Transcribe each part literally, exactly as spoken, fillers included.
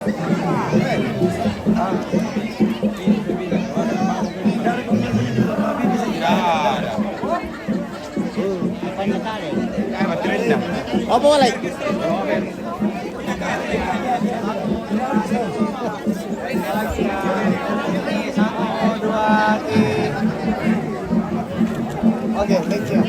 Apa, Lek? Oke, thank you.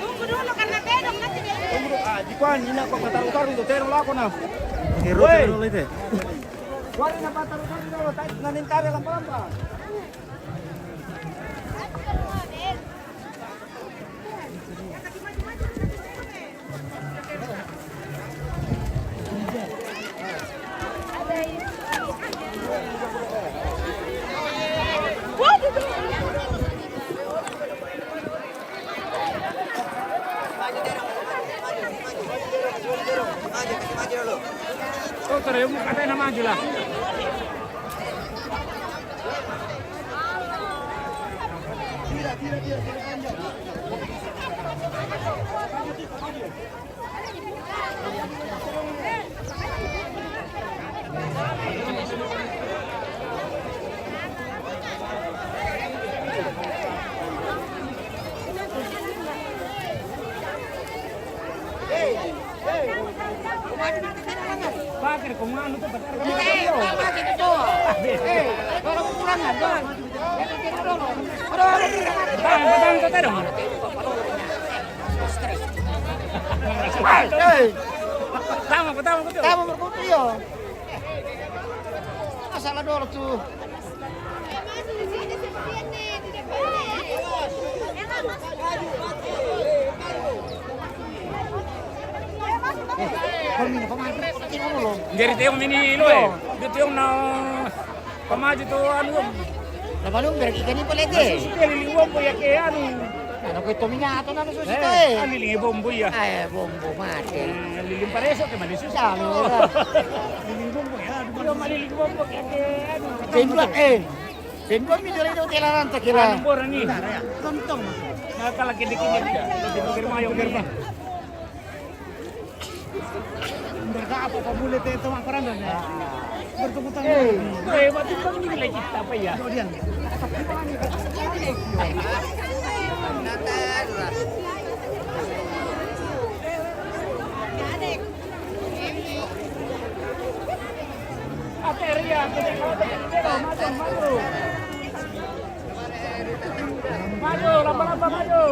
Tunggu dulu, karena bedok nanti dia. Tunggu dulu. Ah, di kuan, ina ko pataru-taru itu, terong lako na. Oke, roti. Woi. Roti itu. Kuan, ina pataru-taru itu, nanti tarik lampa-lampa. Dokter, yang mau katanya maju lah. Bakar, kau nganu tu, bakar. Eh, kalau kurang ada. Tahan, tahan, tahan, tahan. Eh, tama, tama, tama. Tama, berkutu, yo. Masalah dulu tuh. Jadi teong ini lo, eh. Dia teong na pamaju tu anu. Na malu berarti kan ini boleh deh. Susi dia liling bombo ya ke anu. Nah, aku itu minyak atau nanu susi tu, eh. Anu liling bombo ya. Eh, bombo mati. Eh, liling pareso ke mali susi. Liling bombo ya. Dia mali liling bombo ya ke anu. Tembak, eh. Pendua mi dole do tela ranta kela. Anu bora ni. Tong tong. Nakala kede kede. Kede kede mayo kede. Berka apa pamule te tong apa randa ne. Bertemu tangan. Eh, batu bang ni lagi apa ya? Kemudian. Maju, lamba-lamba maju.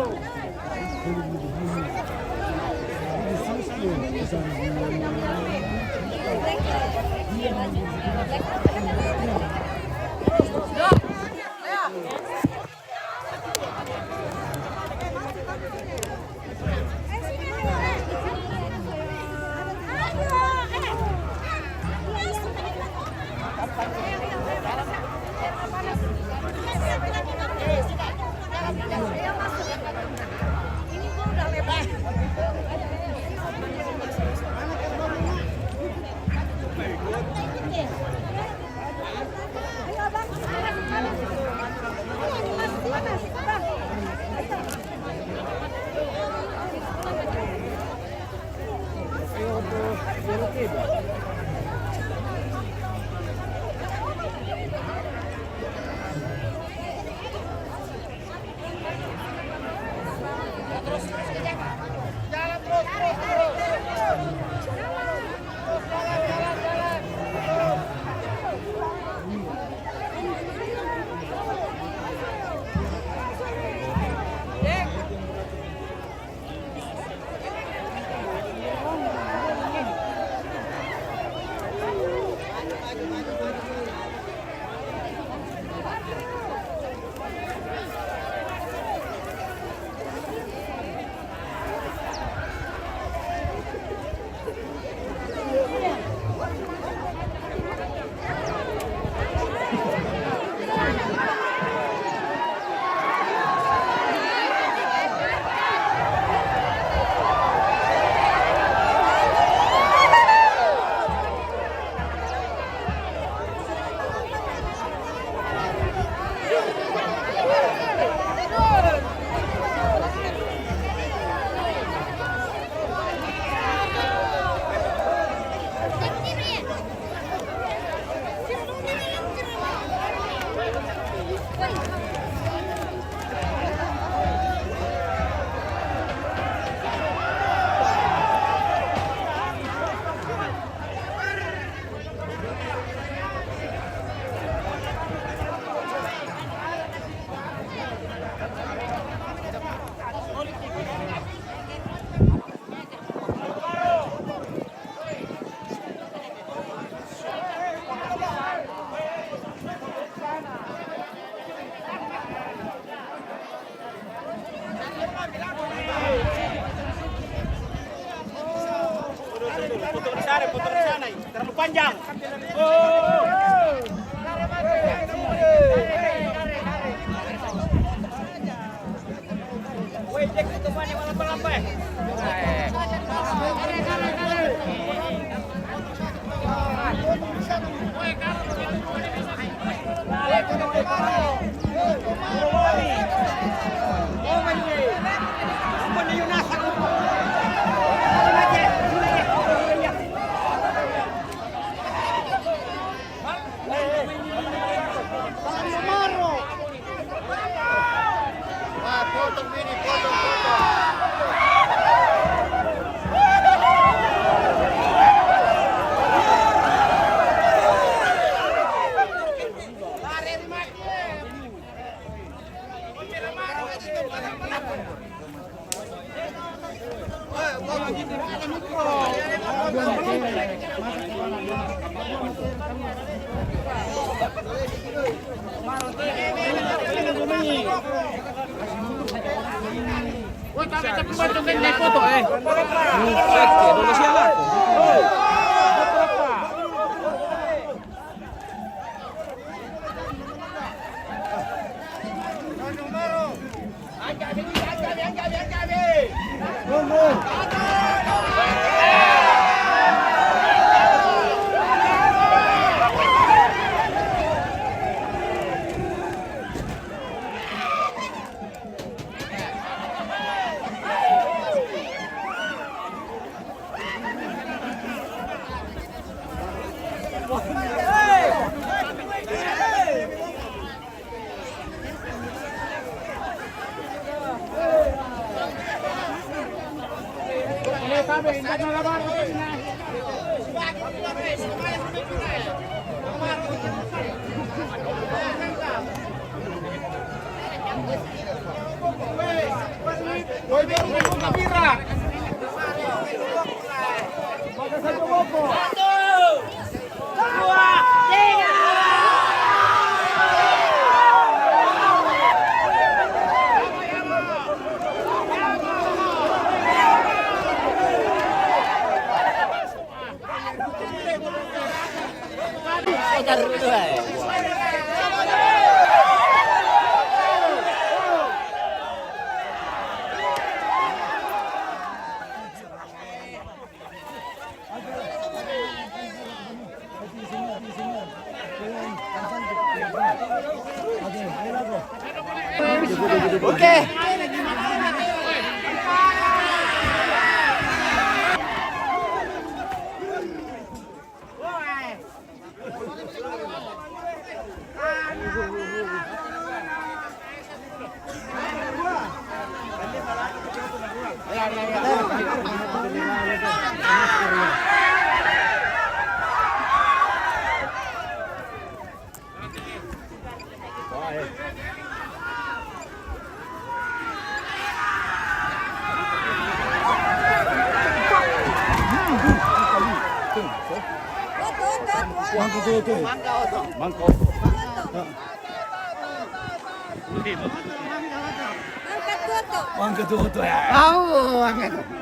Jang. Manca tutto. Manca tutto. Manca tutto. Au, manca tutto.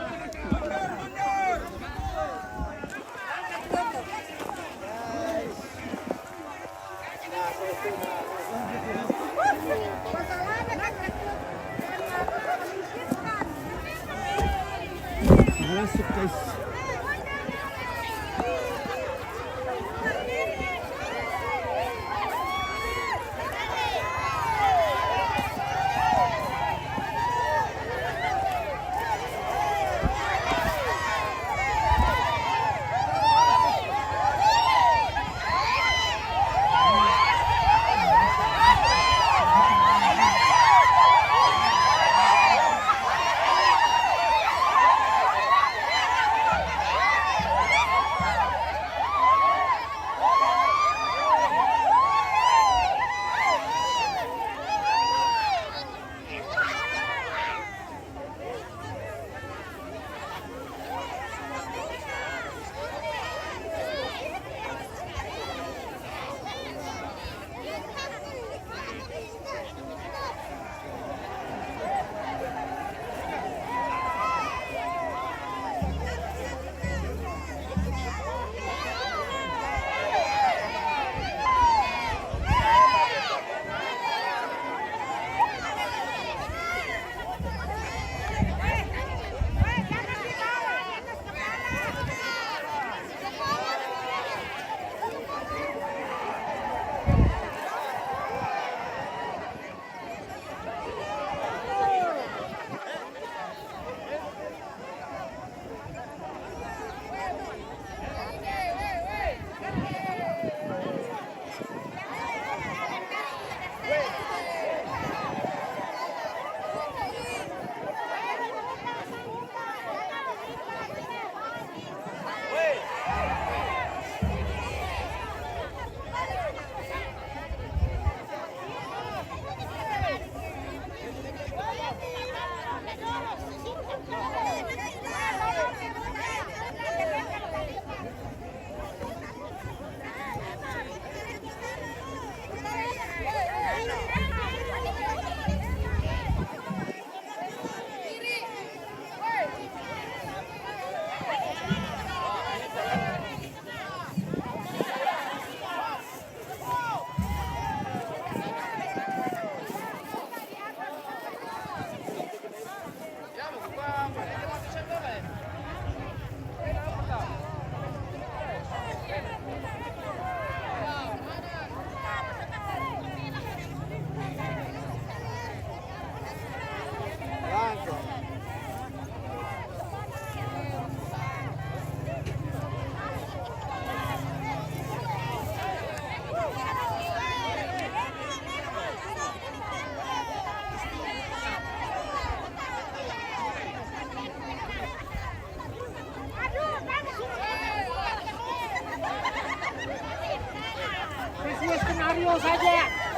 Skenario saja.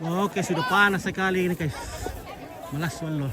Oke, sudah panas sekali ini, guys. Malas wallo.